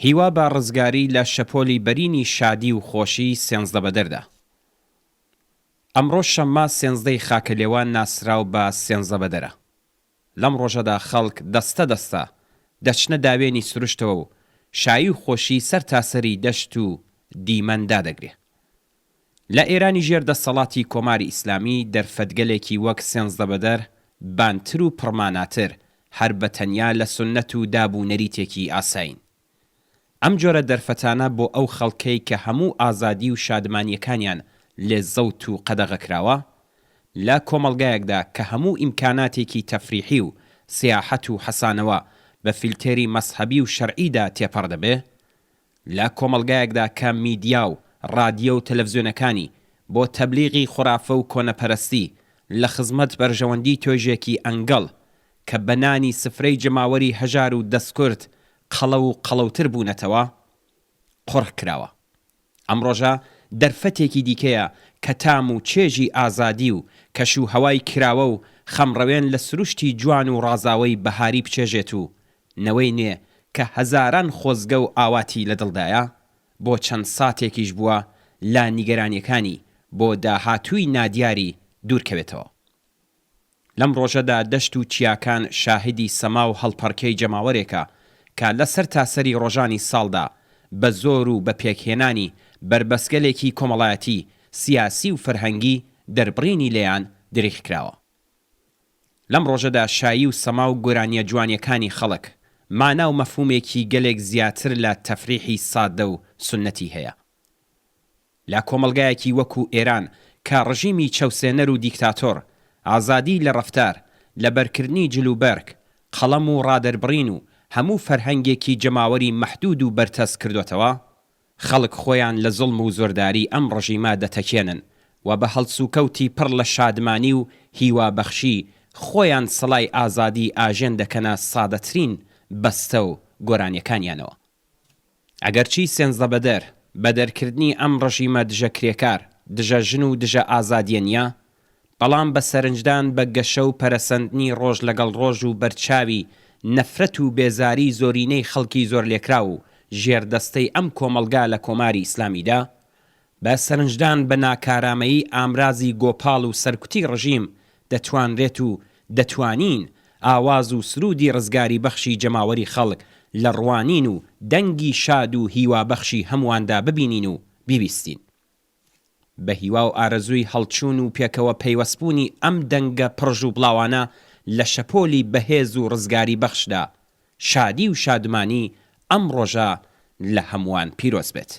هیوا بە ڕزگاری لە شەپۆلی بەرینی شادی و خۆشی سێنزدەبەدەردا. ئەمڕۆ شەممە سێنزدەی خاکەلێوە ناسراو بە سێنزدەبەدەرە. لەم ڕۆژەدا خەڵک دەستە دەستە دەچنە داوێنی سروشتەوە و شایی و خۆشی سەرتاسەری دەشت و دیمەن دادەگرێ. لە ئێرانی ژێر دەسەڵاتی کۆماری ئیسلامی دەرفەتگەلێکی وەک سێنزدەبەدەر بانتر و پڕماناتر هەر بە تەنیا لە سوننەت و داب و نەریتێکی ئاسایین. ئەم جۆرە دەرفەتانە بۆ ئەو خەڵکەی کە هەموو ئازادی و شادمانییەکانیان لێ زەوت و قەدەغە کراوە، لە کۆمەڵگایەکدا کە هەموو ئیمکاناتێکی تەفریحی و سیاحەت و حەسانەوە بە فیلتێری مەزهەبی و شەرعیدا تێپەڕ دەبێ، لە کۆمەڵگایەکدا کە میدیا و ڕادیۆ و تەلەفزیۆنەکانی بۆ تەبلیغی خورافە و کۆنەپەرستی لە خزمەت بەرژەوەندی تۆیژێکی ئەنگەڵ کە بە نانی سفرەی جەماوەری هەژار و دەستکورت قەڵەو و قەڵەوتر بوونەتەوە، قۆرخ کراوە. ئەم ڕۆژە دەرفەتێکی دیکەیە کە تام و چێژی ئازادی و کەش و هەوای کراوە و خەمڕەوێن لە سروشتی جوان و ڕازاوەی بەهاری بچێژێت و نەوەی نوێ کە هەزاران خۆزگە و ئاواتی لە دڵدایە، بۆ چەند ساتێکیش بووە لە نیگەرانیەکانی بۆ داهاتووی نادیاری دوورکەوێتەوە. لەم ڕۆژەدا دەشت و چیاکان شاهیدی سەما و هەڵپەڕکێی جەماوەرێکە کە لە سەرتاسەری ڕۆژانی ساڵدا بە زۆر و بە پێکهێنانی بەربەستگەلێکی کۆمەڵایەتی، سیاسی و فەرهەنگی دەربڕینی لێیان دریغ کراوە. لەم ڕۆژەدا شایی و سەما و گۆرانیە جوانیەکانی خەڵک، مانا و مەفهومێکی گەلێک زیاتر لە تەفریحی سادە و سوننەتی هەیە. لە کۆمەڵگایەکی وەکوو ئێران کە ڕژیمی چەوسێنەر و دیکتاتۆر، ئازادی لە ڕەفتار، لەبەرکردنی جل و بەرگ، قەڵەم و ڕادەربڕین و هەموو فەرهەنگێکی جەماوەری مەحدوود و بەرتەسک کردۆتەوە، خەڵک خۆیان لە زوڵم و زۆرداری ئەم ڕژیمە دەتەکێنن و بە هەڵسوکەوتی پڕ لە شادمانی و هیوابەخشی خۆیان سەلای ئازادی ئاژێن دەکەنە سادەترین بەستە و گۆرانیەکانیانەوە. ئەگەرچی سێنزدەبەدەر، بە دەرکردنی ئەم ڕژیمە دژە کرێکار، دژە ژن و دژە ئازادیە نیە، بەڵام بە سەرنجدان بە گەشە و پەرەسەندنی ڕۆژ لەگەڵ ڕۆژ و بەرچاوی نەفرەت و بێزاری زۆرینەی خەڵکی زۆرلێکراو و ژێردەستەی ئەم کۆمەڵگا لە کۆماری ئیسلامیدا، بە سەرنجدان بە ناکارامەیی ئامرازی گۆپاڵ و سەرکوتی ڕژیم دەتوانرێت و دەتوانین ئاواز و سروودی ڕزگاریبەخشی جەماوەری خەڵک لە ڕوانین و دەنگی شاد و هیوابەخشی هەموواندا ببینین و بیبیستین. بە هیوا و ئارەزووی هەڵچوون و پێکەوە پەیوەستبوونی ئەم دەنگە پڕژ و بڵاوانە لە شەپۆلی بەهێز و ڕزگاریبەخشدا، شادی و شادمانی ئەم ڕۆژە لە هەمووان پیرۆز بێت.